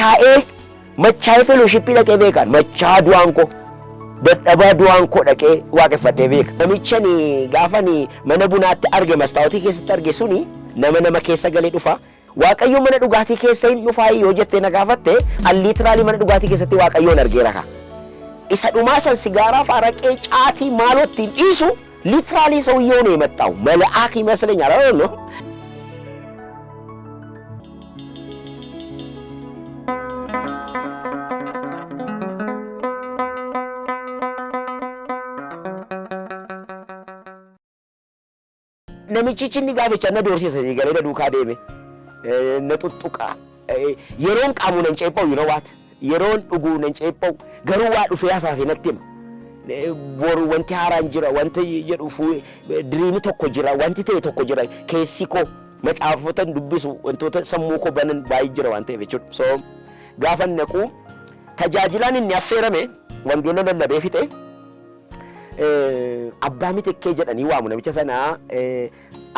Machaa'ee machaa'ee fellowshipii dhaqee beekan machaa du'aan koo dadhabaa du'aan koo dhaqee waaqeffadhee beeka. Namichani gaafani mana bunaatti arge mastaawotii keessatti arge suni nama nama keessa galee dhufa. Waaqayyo mana dhugaatii keessa hin dhufaa yoo jettee na gaafatte, an literally mana dhugaatii keessatti Waaqayyoon argeera kaa. Isa dhumaa san sigaaraa fi araqee caatii maaloo ittiin dhiisu literally ሰውየው ነው የመጣው መልአክ ይመስለኛል። I don't know. Namichichi inni gaaficha na doorsisa si galee na duukaa deeme. Na tuttuqa. Yeroon qaamu nan ceepha'u, you know what? Yeroon dhugu nan ceepha'u, garuu waa dhufee hasaasee natti hima. Boru wanti haaraan jira, wanti jedhu diriimi tokko jira, wanti ta'e tokko jira, keessi koo macaafota dubbisu, wantoota sammuu koo banan baay'ee jira waan ta'eef jechuudha. So gaafa naqu tajaajilaan inni affeerame wangeela lallabee fixe. Abbaa Mitikkee jedhanii waamu namicha sana.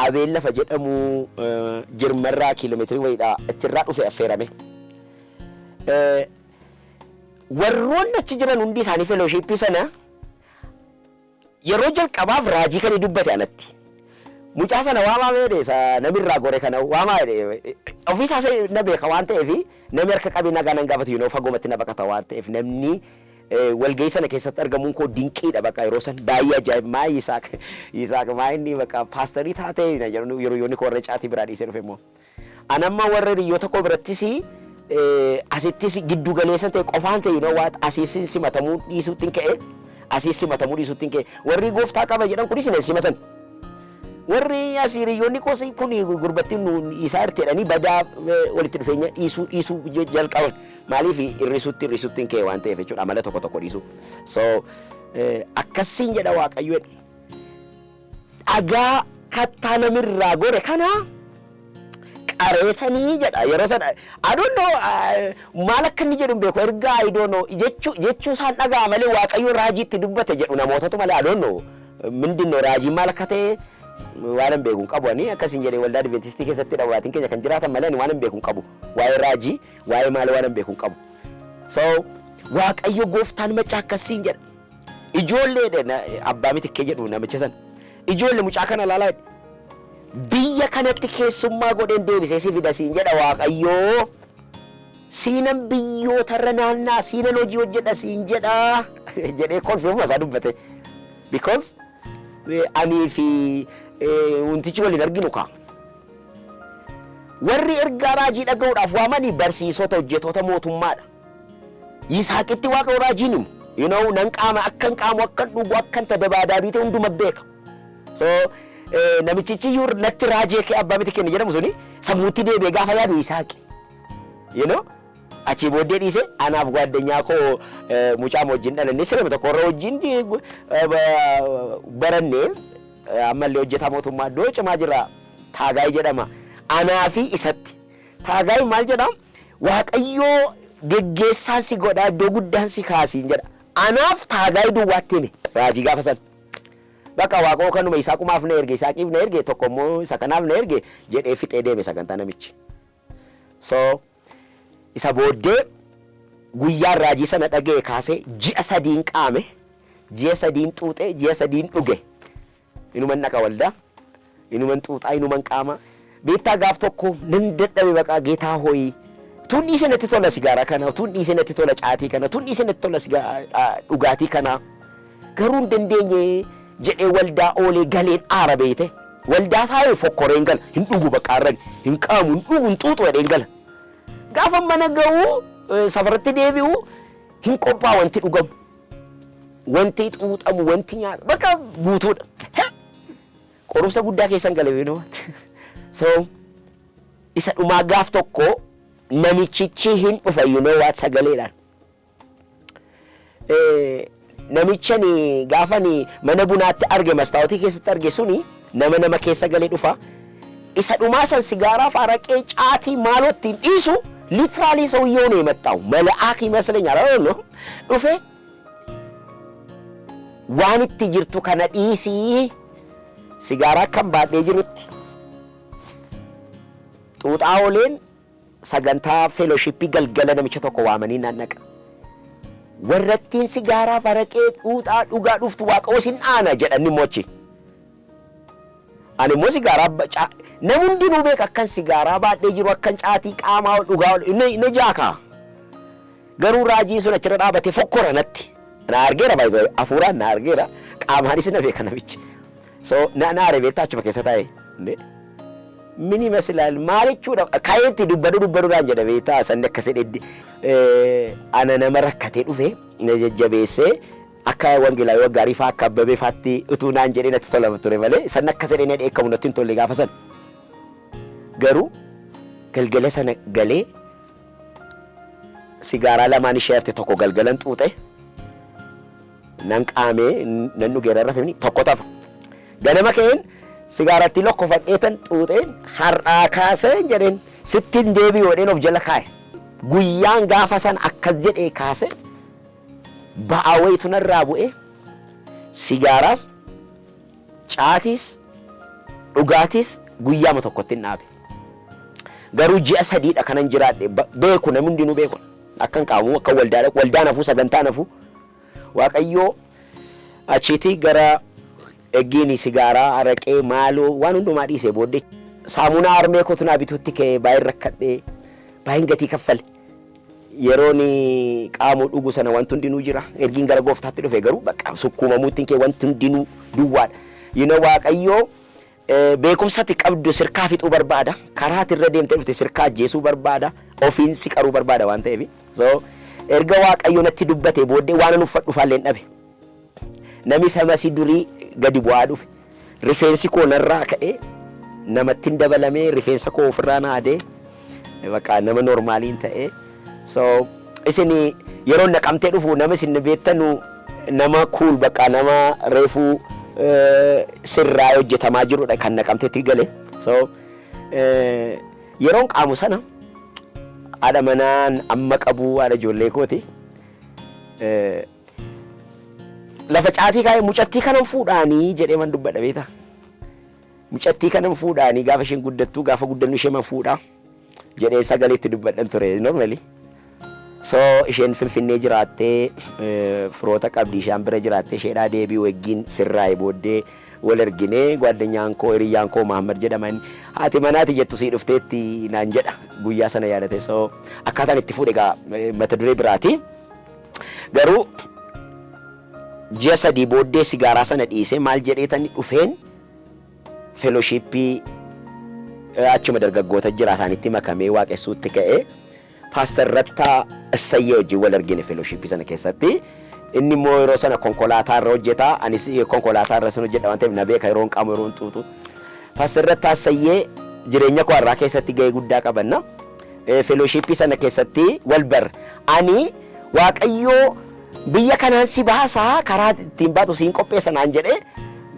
Abeel lafa jedhamu Jirmarraa kiiloomeetirii wayiidha achirraa dhufe affeerame. Warroonni achi jiran hundi isaanii fellowshippii sana yeroo jalqabaaf raajii kan dubbate anatti. Mucaa sana waamaa meedhe, isa namirraa gore kana waamaa jedhe. Ofiisaa na beeka waan ta'eef, namni harka qabee nagaa nan gaafatu yeroo fagoomatti na baqata waan ta'eef, namni walgahii sana keessatti argamuun koo dinqiidha. Bakka yeroo san baay'ee ajaa'ib. Maa Yisaaq, Yisaaq maa inni bakka paasterii taatee na jedhu. Yeroo yoonni koo warra caatii biraa dhiisee dhufe immoo. Anamma warra hiriyoota koo birattis asittis giddu galeessa ta'e qofaan ta'e, you know what, asiis simatamuu dhiisuutti hin ka'e, asiis simatamuu dhiisuutti hin ka'e. Warri gooftaa qaba jedhan kunis hin simatan. Warri asii hiriyoonni koos kun gurbattiin nu isaa jedhanii badaa walitti dhufeenya dhiisuu dhiisuu jalqaban. Maaliif? Hir'isuutti hir'isuutti hin ka'e waan ta'eef jechuudha, amala tokko tokko dhiisuu. So akkasiin jedha Waaqayyo, dhagaa kattaa namirraa gore kana qareetanii jedha. Yeroo sana I don't know maal akka inni jedhu hin beeku. Ergaa I don't know jechuu jechuu isaan dhagaa malee, Waaqayyo raajiitti dubbate jedhu namootatu malee, I don't know ምንድን ነው raajiin maal akka ta'e waan hin beeku hin qabu. Ani akkasiin jedhee waldaa Adventistii keessatti dhawaatiin keenya kan jiraatan malee, ani waan hin beeku hin qabu. Waa'ee raajii, waa'ee maal waan hin beeku hin qabu. So Waaqayyo gooftaan macaa akkasiin jedha. Ijoollee abbaa Mitikkee jedhu namicha sana. Ijoollee, mucaa kana ilaalaa jedhe. Biyya kanatti keessummaa godheen deebisee si fida siin jedha Waaqayyoo. Siinan biyyootarra naannaa, siinan hojii hojjedha siin jedha jedhee kolfee isaa dubbate. Because anii fi wantichi waliin arginu kaa. Warri ergaa raajii dhaga'uudhaaf waamanii barsiisota, hojjetoota mootummaadha. Yisaaqitti Waaqa raajiin himu. Nan qaama, akkan qaamu, akkan dhugu, akkan tadabaadaabii ta'e hunduma beeka. So namichichi iyyuu natti raajee kee abbaa miti kenna jedhamu suni sammuutti deebi'ee gaafa yaadu Yisaaqi. Achii booddee dhiise. Anaaf gwaaddanyaa koo mucaa wajjin dhalanne sirba tokko warra wajjin baranne, ammallee hojjetaa mootummaa iddoo cimaa jira, Taagaay jedhama. Anaa fi isatti. Taagaay maal jedha? Waaqayyoo geggeessaan si godhaa, iddoo guddaan si kaasiin jedha. Anaaf Taagaay duwwaatti hime raajii gaafa sana. Bakka Waaqoo kanuma Isaaqumaaf na erge, Isaaqiif na erge, tokko immoo isa kanaaf na erge jedhee fixee deeme sagantaa namichi. So isa booddee guyyaan raajii sana dhaga'e kaasee ji'a 3n qaame, ji'a 3n xuuxee, ji'a 3n dhuge. Inuman dhaqa waldaa, inuman xuuxaa, inuman qaama. Beektaa, gaaf tokko nan dadhabe. Baqaa geetaa hooyi. Tun dhiisee natti tola sigaaraa kana, tun dhiisee natti tola caatii kana, tun dhiisee natti tola dhugaatii kana. Garuu hin dandeenye jedhee waldaa oolee galeen aara beeyte. Waldaa taa'ee fokkoreen gala. Hin dhugu baqqaarran, hin qaamu, hin dhugu, hin xuuxu jedheen gala. Gaafa mana ga'u, safaratti deebi'u, hin qophaa'u wanti dhugamu. Wanti xuuxamu, wanti nyaata bakka guutuudha. Qorumsa guddaa keessan gale beeknu. So isa dhumaa gaaf tokko namichichi hin dhufa, you know what, sagaleedhaan. Namichani gaafani mana bunaatti arge mastaawotii keessatti arge suni nama nama keessa galee dhufa. Isa dhumaa san sigaaraa fi araqee caatii maaloo ittiin dhiisu literally ሰውየው ነው የመጣው መልአክ ይመስለኛል። I don't know. Dhufe, waan itti jirtu kana dhiisii, sigaaraa kan baadhee jirutti xuuxaa ooleen. Sagantaa fellowshippii galgala namicha tokko waamanii naan dhaqa. Warrattiin sigaaraa faraqee xuuxaa dhugaa dhuftu Waaqayyo sin dhaana jedhan immoo achi. Ani immoo sigaaraa namni hundinuu beeka akkan sigaaraa baadhee jiru, akkan caatii qaamaa ol dhugaa ol inni jaakaa. Garuu raajii sun achirra dhaabatee fokkora natti. Na argeera, baay'ee hafuuraan na argeera, qaamaanis na beeka namichi. So na aare beektaa, achuma keessa taa'e. ምን ይመስላል maal jechuudha, ka'eetti dubbadhu dubbadhuudhaan jedha beektaa. Sanni akkas jedhe, ana nama rakkatee dhufe na jajjabeessee akka wangeelaa waggaarii fa'aa akka Abbabee fa'aatti utuu naan jedhee natti tola ture malee, sanni akkas jedhee na dheekkamu natti hin tolle gaafa sana. Garuu galgala sana galee sigaaraa lamaan ishee hafte tokko galgalan xuuxe, nan qaamee nan dhugeera, rafee tokko tafa. Ganama ka'een sigaaratti lokkofadheetan xuuxeen, har'aa kaasee jedheen sittiin deebi'u jedheen of jala kaa'e. Guyyaan gaafa san akkas jedhee kaase ba'aa wayitu narraa bu'ee, sigaaraas caatiis dhugaatiis guyyaama tokkotti hin dhaabe. Garuu ji'a 3dha kanan jiraadhe, beeku, namni hundinuu beeku. Akkan qaamu akka waldaa waldaan hafuu, sagantaan hafuu. Waaqayyoo achiitii gara eggiin sigaaraa araqee maaloo waan hundumaa dhiisee booddee saamunaa harmee kootu naa bituutti ka'ee baay'een rakkadhee, baay'een gatii kaffale. Yeroon qaamuu dhugu sana wanti hundinuu jira. Ergiin gara gooftaatti dhufe garuu bakka sukkuumamuutti kee wanti hundinuu duwwaadha. Waaqayyoo beekumsati qabdu sirkaa fixuu barbaada. Karaa ati irra deemtee dhufte sirkaa ajjeesuu barbaada. Ofiin si qaruu barbaada waan ta'eef. So erga Waaqayyo natti dubbate booddee waan an uffadhu faallee hin dhabe. Nami famasii durii gadi bu'aa dhufe. Rifeensi koo narraa ka'ee namatti hin dabalamee, rifeensa koo ofirraa naadee, bakka nama normaaliin ta'ee. So isin yeroo Naqamtee dhufu nama isin beektanu, nama kuul, bakka nama reefuu sirraa hojjetamaa jirudha kan Naqamteetti gale. So yeroon qaamu sana haadha manaan amma qabu, haadha ijoollee kooti. Lafa caatii kaa'ee mucattii kanan fuudhaanii jedhee man dubbadha beektaa. Mucattii kanan fuudhaanii, gaafa isheen guddattu, gaafa guddannu ishee man fuudhaa jedhee sagalee itti dubbadhan ture normally. So isheen Finfinnee jiraattee, firoota qabdi, isheen bira jiraattee, isheedhaa deebi'u waggiin sirraa'e booddee wal arginee, gwaddanyaan koo, hiriyyaan koo Mahammad jedhaman, haati manaati jettu sii dhufteetti naan jedha guyyaa sana yaadate. So akkaataan itti fuudhe egaa mata duree biraati. Garuu ji'a 3 booddee sigaaraa sana dhiisee maal jedheetani dhufeen fellowshippii achuma dargaggoota jiraatanitti makamee waaqessuutti ka'ee, Paaster Rattaa Issayyee wajjin wal argine fellowshippii sana keessatti. Inni immoo yeroo sana konkolaataa irra hojjeta. Anis konkolaataa irra sana hojjedha waan ta'eef na beeka yeroon qaamu, yeroon xuuxu. Paaster Rattaa Issayyee jireenya koo har'aa keessatti gahee guddaa qabanna. Fellowshippii sana keessatti wal barre. Ani Waaqayyoo biyya kanaan si baasaa, karaa ittiin baatu siin qopheessa naan jedhee,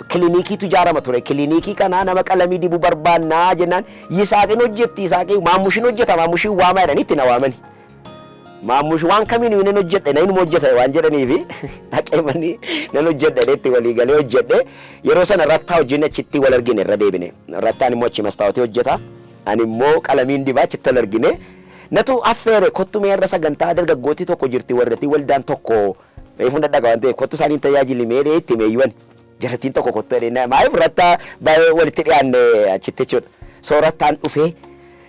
kilinikiitu ijaarama ture. Kilinikii kanaa nama qalamii dibu barbaannaa jennaan, Yisaaqin hojjetti, Yisaaqin Maammushin hojjeta, Maammushin waamaa jedhanii itti na waamani. Maammush waan kamiin nan hojjedhe, na inuma hojjeta waan jedhaniifi dhaqee manii nan hojjedha jedhee walii galee hojjedhe. Yeroo sana Rattaa wajjin achitti wal argine irra deebine. Rattaan immoo achi mastaawotii hojjeta. Ani immoo qalamiin dibaa, achitti wal argine. Natu affeere, kottu mee irra sagantaa dargaggootii tokko jirti, warratii waldaan tokko reefuun dhadhaqa waan ta'eef kottu isaaniin tajaajili mee dhee itti meeyyuwan. Jarattiin tokko kottu jedhee, maaliif Rattaa baay'ee walitti dhiyaanne achitti jechuudha. So Rattaan dhufee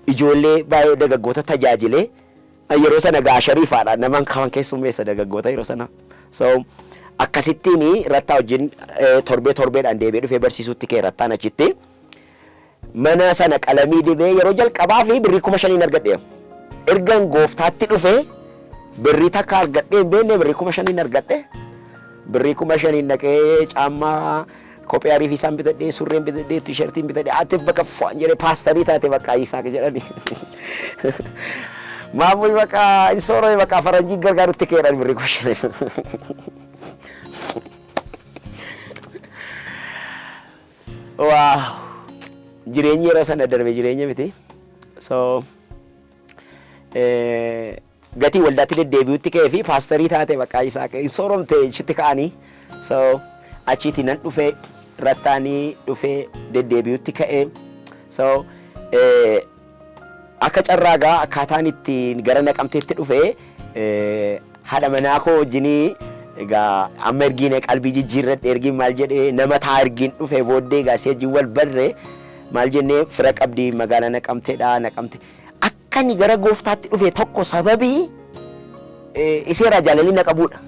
ijoollee baay'ee dargaggoota tajaajilee, yeroo sana gaasharii faadha nama kawan keessummeessa dargaggoota yeroo sana. So akkasittiin Rattaa wajjin torbee torbeedhaan deebi'ee dhufee barsiisuutti kee Rattaan achitti. Mana sana qalamii dibee yeroo jalqabaa fi birrii 5,000 argadhe. Ergan gooftaatti dhufee birrii takka argadhee hin beekne, birrii 5,000 argadhe. Birrii 5,000 dhaqee caammaa kophee ariif isaan bitadhee, surreen bitadhee, tiishartiin bitadhee, ati bakka fo'an jedhee paastarii taate bakka Yisaaq jedhani. Maamul bakka hin soorame, bakka faranjii gargaarutti keedhaan birrii 5,000. Wow! Jireenyi yeroo sana darbe jireenya miti. So gatii waldaatti deddeebi'utti ka'ee fi paastarii taate bakka Yisaaq hin sooromte ishitti ka'anii. So achiiti nan dhufee, Rattaanii dhufee deddeebi'utti ka'ee. So Akka carraa gaa akkaataan itti gara Naqamteetti dhufe, haadha manaa koo wajjinii egaa amma ergiin qalbii jijjiirradhe, ergiin maal jedhee nama taa ergiin dhufe booddee egaa ishee wajjin wal barre, maal jennee fira qabdi magaalaa Naqamteedha. Naqamte akka inni gara Gooftaatti dhufe tokko sababii iseerraa jaalalli na qabuudha.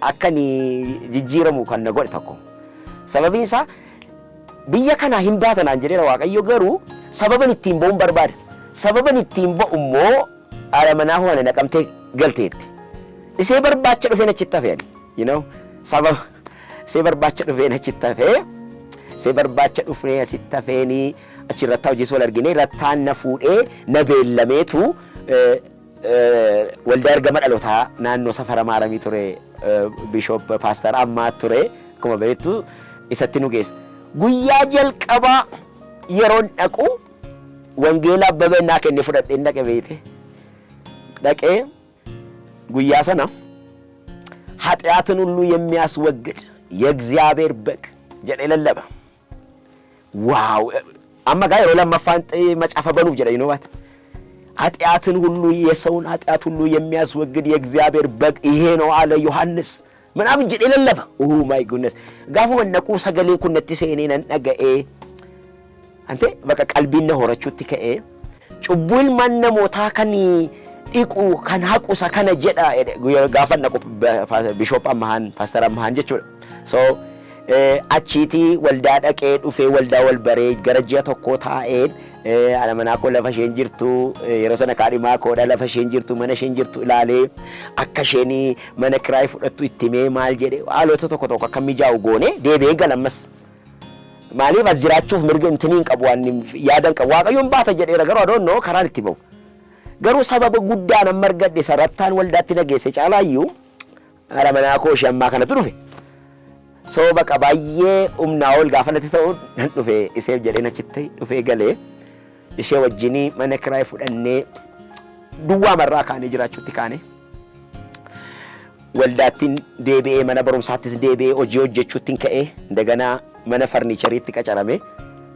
Akka inni jijjiiramu kan na godhe tokko. Sababiin isaa biyya kanaa hin baata naan jedheera Waaqayyo, garuu sababan ittiin ba'uun barbaada. Sababan ittiin ba'u immoo haadha manaa hoo ana Naqamtee galteetti. Isee barbaacha dhufeen achitti hafe ani. Sababa isee barbaacha dhufeen achitti hafee, isee barbaacha dhufnee asitti hafeenii achirratti hojiis wal argine, rattaan na fuudhee na beellameetu waldaa Ergama Dhalootaa naannoo Safara Maaramii ture, Bishop Pastor Ammaa ture akkuma beektu, isatti nu geessa. Guyyaa jalqabaa yeroon dhaqu wangeela Abbabee naa kenne fudhadheen dhaqe beekte. Dhaqee guyyaa sana "ኃጢአትን ሁሉ የሚያስወግድ የእግዚአብሔር በግ" jedhee lallaba. Wow! Amma gaa yeroo lammaffaan macaafa banuuf jedha you what? ኃጢአትን ሁሉ፣ የሰውን ኃጢአት ሁሉ የሚያስወግድ የእግዚአብሔር በግ ይሄ ነው አለ ዮሐንስ ምናምን jedhee lallaba. Oh my goodness! Gaafuma naquu sagaleen kun natti seenee nan dhaga'ee ante bakka qalbiin na horachuutti ka'ee, cubbuu ilmaan namootaa kan dhiqu, kan haqu isa kana jedha gaafa naqu Bishop Ammahaan, Pastor Ammahaan jechuudha. So achiitii waldaa dhaqee dhufee waldaa wal baree gara ji'a tokkoo taa'een haadha manaa koo lafa isheen jirtu, yeroo sana kaadhimaa koodha, lafa isheen jirtu, mana isheen jirtu ilaalee, akka isheen mana kiraayii fudhattu itti himee, maal jedhe, haalota tokko tokko akka mijaa'u goone deebi'ee galammas. Maaliif as jiraachuuf mirga intinii hin qabu, waan yaadan qabu. Waaqayyoon baata jedheera, garuu adoonnoo karaan itti ba'u. Garuu sababa guddaan amma argadhe sarattaan waldaatti na geesse caalaayyuu haadha manaa koo ishee ammaa kanatu dhufe. So baqa baay'ee humnaa ol gaafa natti ta'u nan dhufe, iseef jedheen achitti dhufee galee ishee wajjinii mana kiraayii fudhannee duwwaa marraa kaanee jiraachuutti kaane. Waldaattiin deebi'ee, mana barumsaattis deebi'ee, hojii hojjechuuttiin ka'ee, indaganaa mana farniichariitti qacarame,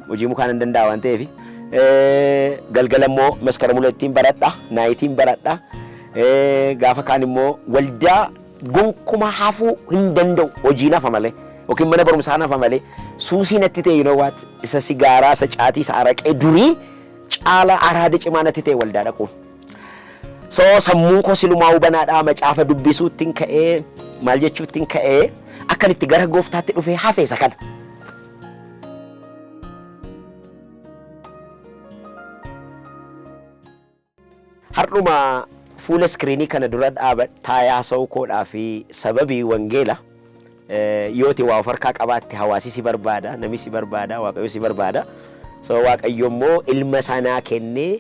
hojii mukaan hin danda'a waan ta'eef. Galgala immoo Maskaramulattiin baradha, nightiin baradha. Gaafa kaan immoo waldaa gonkumaa hafuu hin danda'u, hojii nafa malee yookiin mana barumsaa nafa malee suusii natti ta'e, you know what, isa sigaaraa, isa caatii, isa araqee durii caala araada cimaa natti ta'e waldaa dhaquun. So sammuun koo silumaa hubanaadhaa, macaafa dubbisuuttiin ka'ee, maal jechuuttiin ka'ee, akkan itti gara Gooftaatti dhufee hafe isa kana. Har'uma fuula iskiriinii kana dura taa'ee haasa'uu koodhaa fi sababii wangeela. Yooti waa of harkaa qabaatte hawaasi si barbaada, namni si barbaada, Waaqayyo si barbaada. So Waaqayyo immoo ilma sanaa kennee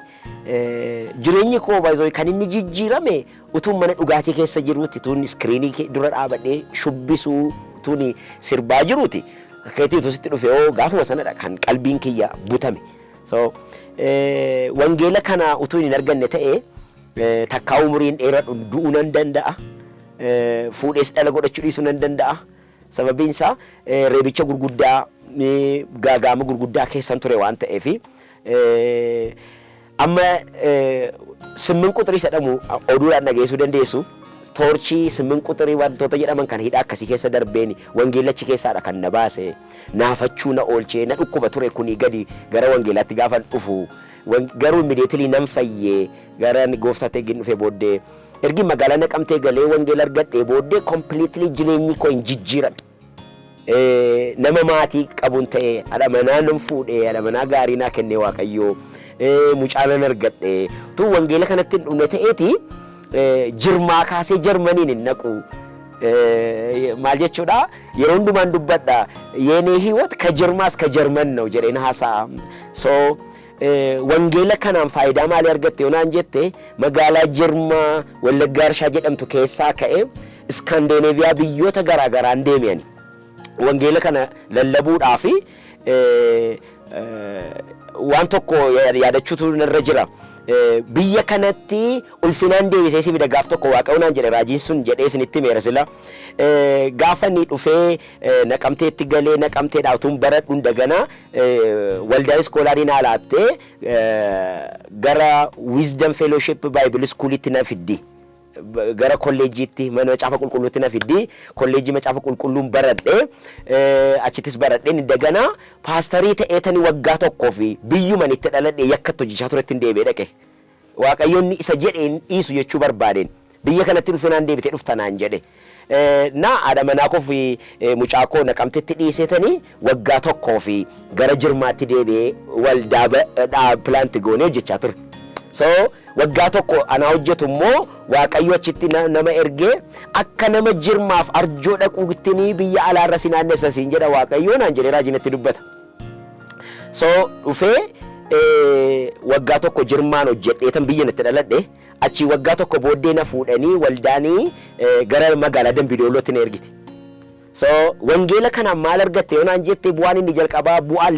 jireenyi koo baay'ee kan inni jijjiirame utuun mana dhugaatii keessa jiruutti, utuun iskiriinii dura dhaabadhee shubbisuu, utuun sirbaa jiruuti. Akka itti utuu sitti dhufe hoo gaafuma sanadha kan qalbiin kiyya butame. So wangeela kana utuu hin arganne ta'ee takkaa umuriin dheeradhu du'uu nan danda'a. Fuudhees dhala godhachuu dhiisuu nan danda'a. Sababiin isaa reebicha gurguddaa, gaagaama gurguddaa keessan ture waan ta'eef, amma simmin quxirii jedhamu oduudhaan dhageessuu dandeessu. Toorchii simmin quxirii wantoota jedhaman kan hidhaa akkasii keessa darbeeni wangeelachi keessaadha kan na baase. Naafachuu na oolchee, na dhukkuba ture kuni gadi gara wangeelaatti gaafa dhufu. Garuu immediately nan fayyee gara Gooftaatti ergin dhufee booddee, ergi magaalaa Naqamtee galee wangeela argadhee booddee completely jireenyi koo hin jijjiirame. Nama maatii qabuun ta'e, haadha manaa nan fuudhee, haadha manaa gaarii naa kennee Waaqayyoo, mucaa nan argadhe. Tu wangeela kanatti hin dhumne ta'eeti Jirmaa kaasee Jarmaniin hin naqu. Maal jechuudha, yeroo hundumaan dubbadha, "የኔ ህይወት ከጅርማ እስከ ጀርመን ነው" jedheen haasa'a. So wangeela kanaan faayidaa maalii argatte yoo naan jette, magaalaa Jirmaa Wallaggaa Arshaa jedhamtu keessaa ka'ee Iskaandineeviyaa biyyoota garaa garaan deeme ani. Wangeela kana lallabuudhaaf waan tokko yaadachuutu narra jira. Biyya kanatti ulfinaan deebisee si fida gaaf tokko Waaqayyo naan jedhe, raajiin sun jedhee isinitti himeera sila. Gaafa inni dhufee Naqamteetti galee, Naqamteedhaa utuun baradhuun daganaa waldaan scholar naa laattee gara Wisdom Fellowship Bible Schoolitti na fiddi. Gara kolleejjiitti, mana Macaafa Qulqulluutti na fiddi. Kolleejjii Macaafa Qulqulluun baradhe, achittis baradhe. Daganaa paastarii ta'ee tani waggaa tokkoo fi biyyuman itti dhaladhe yakkatti hojjechaa turetti hin deebi'ee dhaqe. Waaqayyoonni isa jedheen dhiisu jechuu barbaadeen biyya kanatti ulfinaan deebitee dhufta naan jedhe. Na haadha manaa koo fi mucaa koo Naqamtetti dhiisetanii waggaa tokkoo fi gara Jirmaatti deebi'ee waldaa plant goonee hojjechaa ture. So waggaa tokko anaa hojjetu immoo Waaqayyo achitti nama ergee, akka nama Jirmaaf arjoo dhaquuttini biyya alaarra si naannessa siin jedha Waaqayyo naan jedhee raajiin itti dubbata. So dhufee waggaa tokko Jirmaan hojjedhee tan biyya itti dhaladhe, achi waggaa tokko booddee na fuudhanii waldaanii gara magaalaa Dambidoolootti na ergite. So wangeela kanaan maal argatte yoo naan jette, bu'aan inni jalqabaa bu'aa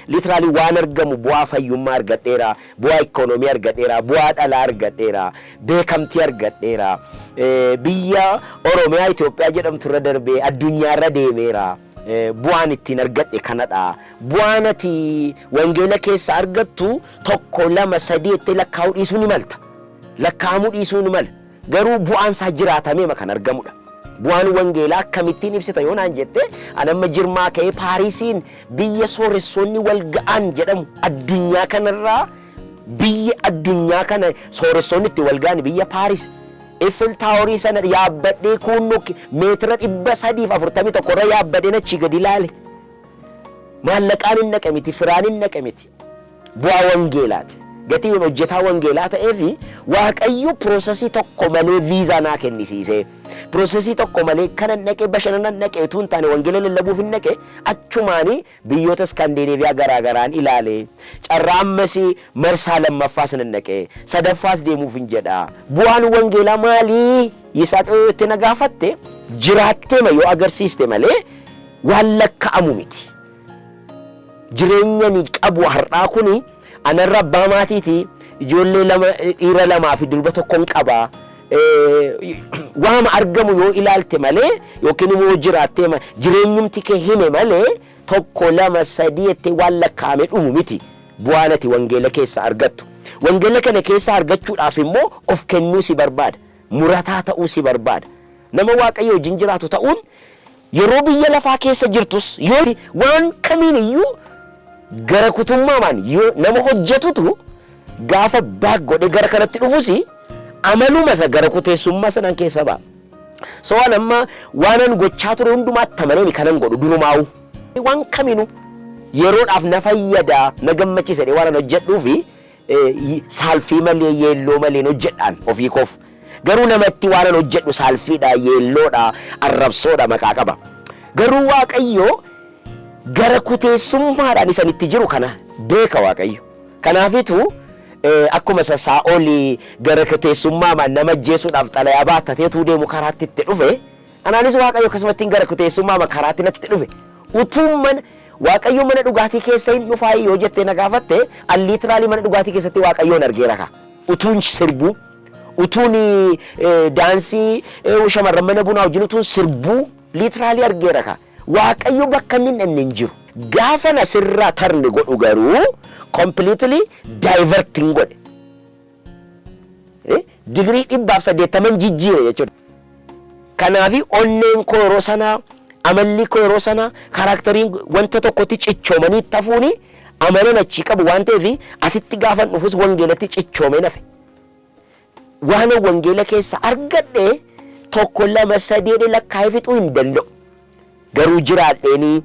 literally waan argamu, bu'aa fayyummaa argadheera, bu'aa ikoonoomii argadheera, bu'aa dhalaa argadheera, beekamtii argadheera, biyya Oromiyaa Itoophiyaa jedhamtu irra darbee addunyaarra deemeera. Bu'aan ittiin argadhe kanadha. Bu'aan ati wangeela keessa argattu tokko, lama, sadii jettee lakkaa'uu dhiisuu ni malta. Lakkaa'amuu dhiisuu ni mala. Garuu bu'aan isaa jiraatamee kan argamudha. Bu'aan wangeelaa akkamittiin ibsita yoo naan jette, ani amma Jirmaa ka'ee Paarisiin, biyya sooressoonni wal ga'an jedhamu, addunyaa kanarraa biyya addunyaa kana sooressoonni itti wal ga'an, biyya Paaris, Eiffel Towerii sana yaabbadhee, kuunnoo meetira 341 irra yaabbadheen achii gadi ilaale. Maallaqaan hin naqe miti, firaan hin naqe miti. Bu'aa wangeelaati. Gatiin hojjetaa wangeelaa ta'eefi Waaqayyo processii tokko malee viizaa naa kennisiise. Processii tokko malee kanan dhaqee bashannanan dhaqee utuu hin taane, wangeela lallabuuf hin dhaqe. Achumaanii biyyoota Iskaandineeviyaa garaa garaan ilaale. Carraa ammas marsaa lammaffaas nan dhaqe. Sadaffaas deemuuf hin jedha. Bu'aan wangeelaa maalii? Yisaaq yoo itti na gaafatte, jiraatteema yoo agarsiiste malee waan lakka'amu miti. Jireenya ni qabu har'aa kuni anarra abbaa maatiiti, ijoollee lama, dhiira lamaa fi durba tokkon qaba. Waama argamu yoo ilaalte malee yookiin immoo jiraattee jireenyumti kee hime malee, tokko, lama, sadii jettee waan lakkaa'ame dhumu miti bu'aan ati wangeela keessa argattu. Wangeela kana keessa argachuudhaaf immoo of kennuu si barbaada. Murataa ta'uu si barbaada. Nama Waaqayyo wajjin jiraatu ta'uun yeroo biyya lafaa keessa jirtus yoo waan kamiin iyyuu gara kutummaamaan yoo nama hojjetutu gaafa back godhee gara kanatti dhufus amaluma isa gara kuteessummaa sanaan keessa ba'a. So waan amma waanan gochaa ture hundumaatti amaneen kanan godhu durumaa'u. Waan kamiinuu yeroodhaaf na fayyada, na gammachiisa jedhee waan hojjedhuu fi saalfii malee, yeelloo malee hojjedhaan ofii koof. Garuu namatti waan hojjedhu saalfiidha, yeelloodha, arrabsoodha, maqaa qaba. Garuu Waaqayyo gara kuteessummaadhaan isanitti jiru kana beeka Waaqayyo. Kanaafitu akkuma isa Saa'ol gara kuteessummaa nama ajjeesuudhaaf xalayaa baattatee deemu karaatti itti dhufe, anaanis Waaqayyo akkasumatti gara kuteessummaa karaatti natti dhufe. Utuu mana Waaqayyo mana dhugaatii keessa hin dhufaa yoo jettee na gaafatte, an literally mana dhugaatii keessatti Waaqayyoon argeera ka. Utuun sirbuu, utuun daansii shamarran mana bunaa wajjin utuun sirbuu literally argeera ka. Waaqayyo bakka inni hin dhanne hin jiru. Gaafa na sirraa turn godhu garuu completely diverting godhe. Digirii 180 jijjiire jechuudha. Kanaafi onneen koo yeroo sanaa, amalli koo yeroo sanaa, characteriin wanta tokkotti cichoomanii tafuuni amanan achii qabu waan ta'eef, asitti gaafan dhufus wangeelatti cichoomee nafe. Waan wangeela keessa argadhe tokko, lama, sadii lakkaa'ee fixuu hin danda'u. Garuu jiraadheenii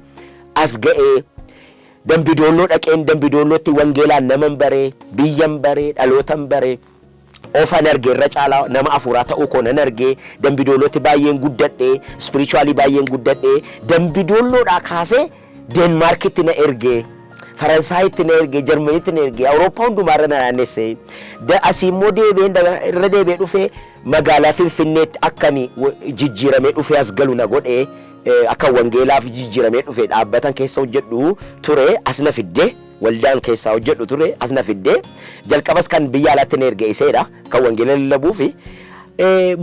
as ga'ee, Dambidoolloo dhaqeen, Dambidoollootti wangeelaan naman baree, biyyan baree, dhalootan baree, ofan arge. Irra caalaa nama afuuraa ta'uu koo nan argee. Dambidoolootti baay'een guddadhee, spiritually baay'een guddadhee, Dambidoolloodhaa kaasee Deenmaarkitti na ergee, Faransaayitti na ergee, Jarmanitti na ergee, Awurooppaa hundumaarra na naannessee, asii immoo deebi'een irra deebi'ee dhufee magaalaa Finfinneetti akkani jijjiiramee dhufee as galu na godhee, akka wangeelaaf jijjiiramee dhufe dhaabbatan keessa hojjedhu ture as na fidde. Waldaan keessaa hojjedhu ture as na fiddee, jalqabas kan biyya alaatti na erge iseedha, kan wangeela lallabuu fi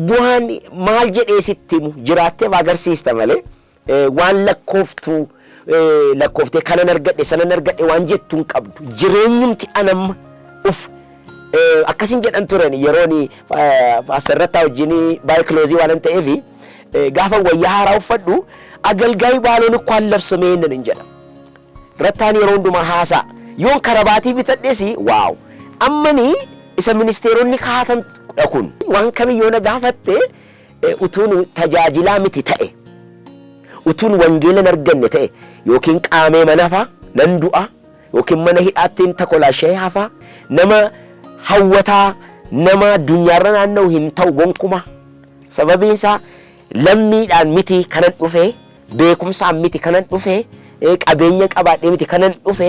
bu'aan maal jedhee sitti himu, jiraattee agarsiista malee waan lakkooftu lakkooftee kanan argadhe, sanan argadhe waan jettu hin qabdu. Jireenyumti anamma uf akkasin jedhan turan. Yeroon Pastor wajjin baay'ee close waan ta'eef, gaafa wayyaa haaraa uffadhu "አገልጋይ ባልሆን እኮ አልለብስም ይሄንን" jedha. Rattaan yeroo hundumaa haasaa yoon karabaatii bitadhes, "Wow, ammanii isa ministeeronni kaatan kun." Waan kamiyyoo na gaafatte, utuun tajaajilaa miti ta'e, utuun wangeela hin arganne ta'e, yookiin qaamee mana hafa nan du'a, yookiin mana hidhaattiin takolaashee hafa, nama hawwataa, nama addunyaarra naanna'u hin ta'u gonkuma. Sababiin isaa lammiidhaan miti kanan dhufe, beekumsaan miti kanan dhufe, qabeenya qabaadhee miti kanan dhufe,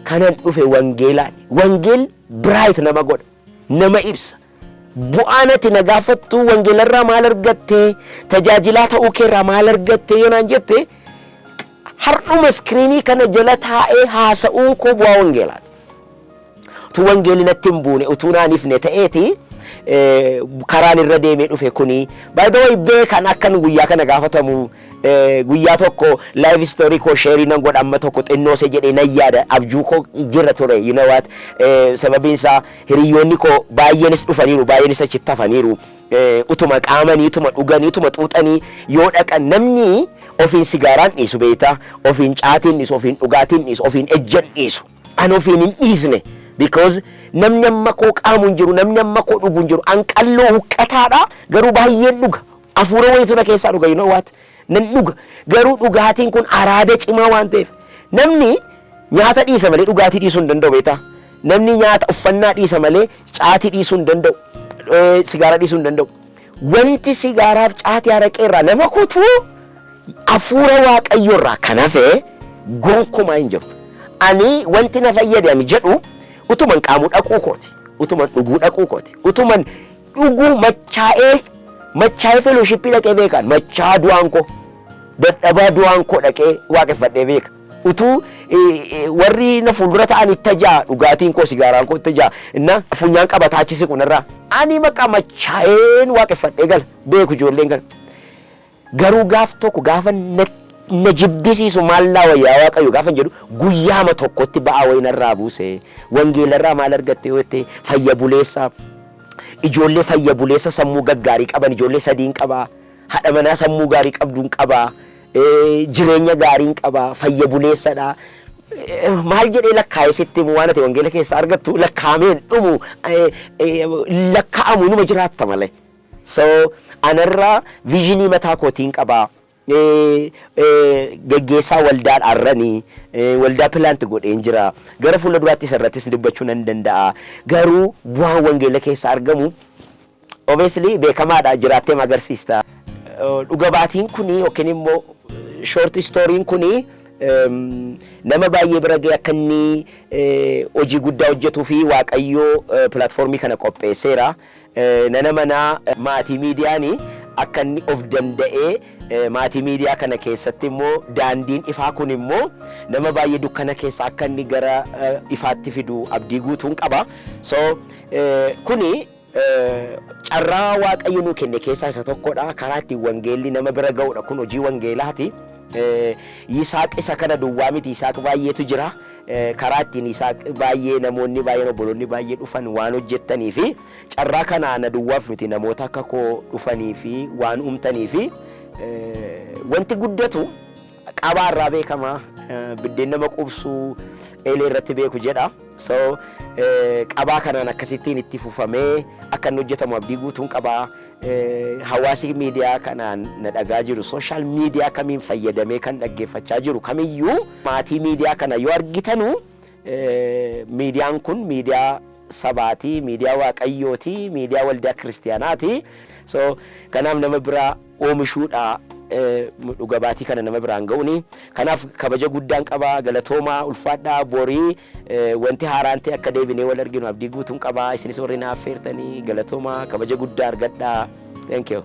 kanan dhufe wangeelaan. Wangeel bright nama godha, nama ibsa. Bu'aan ati na gaafattu, wangeelarraa maal argatte, tajaajilaa ta'uu keerraa maal argatte yoo naan jette, har'uma screen kana jala taa'ee haasa'uun koo bu'aa wangeelaati. Utuu wangeelli natti hin buune, utuu naan ifne ta'eeti, karaan irra deemee dhufe kuni, by the way, beekan akkan guyyaa kana gaafatamu. Guyyaa tokko live story koo share nan godha, amma tokko xinnoose jedhee nan yaada, abjuu koo jira ture. You know what, sababiin isaa hiriyoonni koo baay'eenis dhufaniiru, baay'eenis achitti hafaniiru. Utuma qaamanii, utuma dhuganii, utuma xuuxanii yoo dhaqan, namni ofiin sigaaraan dhiisu beektaa, ofiin caatiin dhiisu, ofiin dhugaatiin dhiisu, ofiin ejjan dhiisu. An ofiin hin dhiisne, because namni amma koo qaamu hin jiru, namni amma koo dhugu hin jiru. An qalloo huqqataadha, garuu baay'een dhuga. Hafuura wayitu na keessaa dhuga. You know what, nan dhuga, garuu dhugaatiin kun araada cimaa waan ta'eef, namni nyaata dhiisa malee dhugaatii dhiisuu hin danda'u beektaa. Namni nyaata, uffannaa dhiisa malee caatii dhiisuu hin danda'u, sigaaraa dhiisuu hin danda'u. Wanti sigaaraaf caatii araqee irraa nama kutuu hafuura Waaqayyoo irraa kan hafe gonkumaa hin jiru. Ani wanti na fayyade ani jedhu utuman qaamuu dhaquu kooti, utuman dhuguu dhaquu kooti, utuman dhuguu machaa'ee machaa'ee fellowship dhaqee beekan, machaa du'aan koo, dadhabaa du'aan koo dhaqee waaqeffadhee beeka. Utuu warri na fuuldura ta'an itti tajaa dhugaatiin koo, sigaaraan koo itti tajaa inna funyaan qabataa achi siqu narraa, ani maqaa machaa'een waaqeffadhee gala beeku ijoolleen gala. Garuu gaaf tokko gaafa na jibbisiisu, maal naa wayyaa Waaqayyo gaafa jedhu, guyyaama tokkotti ba'aa wayii narraa buuse. Wangeelarraa maal argatte yoo jette, fayya buleessa, ijoollee fayya buleessa sammuu gaggaarii qaban ijoollee sadiin qabaa, haadha manaa sammuu gaarii qabduun qabaa, jireenya gaariin qabaa, fayya buleessadha. Maal jedhee lakkaa'ee sitti himu? Waan ati wangeela keessaa argattu lakkaa'ameen dhumu, lakkaa'amu, numa jiraatta malee. So anarraa vision mataa kootiin qabaa. Geggeessaa waldaa dhaarranii waldaa plant godheen jira. Gara fuula duraatti isarrattis dubbachuu nan danda'a. Garuu bu'aan wangeela keessaa argamu obviously beekamaadha, jiraattee agarsiista. Dhuga baatiin kuni yookiin immoo short storyn kuni nama baay'ee bira ga'e, akka inni hojii guddaa hojjetuu fi Waaqayyoo platform kana qopheesseera. Nana manaa maatii miidiyaanii akka inni of danda'ee, maatii miidiyaa kana keessatti immoo daandiin ifaa kun immoo nama baay'ee dukkana keessa akka inni gara ifaatti fidu abdii guutuun qaba. So kuni carraa Waaqayyo nuu kenne keessaa isa tokkodha. Karaa ittiin wangeelli nama bira ga'udha. Kun hojii wangeelaati. Yisaaq isa kana duwwaa miti, Yisaaq baay'eetu jira. Karaa ittiin Yisaaq baay'ee, namoonni baay'een, obboloonni baay'ee dhufan waan hojjettanii fi carraa kana na duwwaaf miti, namoota akka koo dhufanii fi waan uumtanii fi wanti guddatu qabaa irraa beekama. Biddeen nama quubsuu eelee irratti beeku jedha. So qabaa kanaan akkasittiin itti fufamee akka inni hojjetamu abdii guutuun qabaa. Hawaasi miidiyaa kanaan na dhagaa jiru, social media kamiin fayyadamee kan dhaggeeffachaa jiru kamiyyuu, maatii miidiyaa kana yoo argitanu, miidiyaan kun miidiyaa sabaati, miidiyaa Waaqayyooti, miidiyaa waldaa kiristiyaanaati. So kanaaf nama biraa oomishuudha, dhuga baatii kana nama biraan ga'uuni. Kanaaf kabaja guddaan qaba, galatoomaa, ulfaadhaa. Borii wanti haaraan ta'e akka deebinee wal arginu abdii guutuun qaba. Isinis warri na affeertanii galatoomaa, kabaja guddaa argadhaa. Thank you.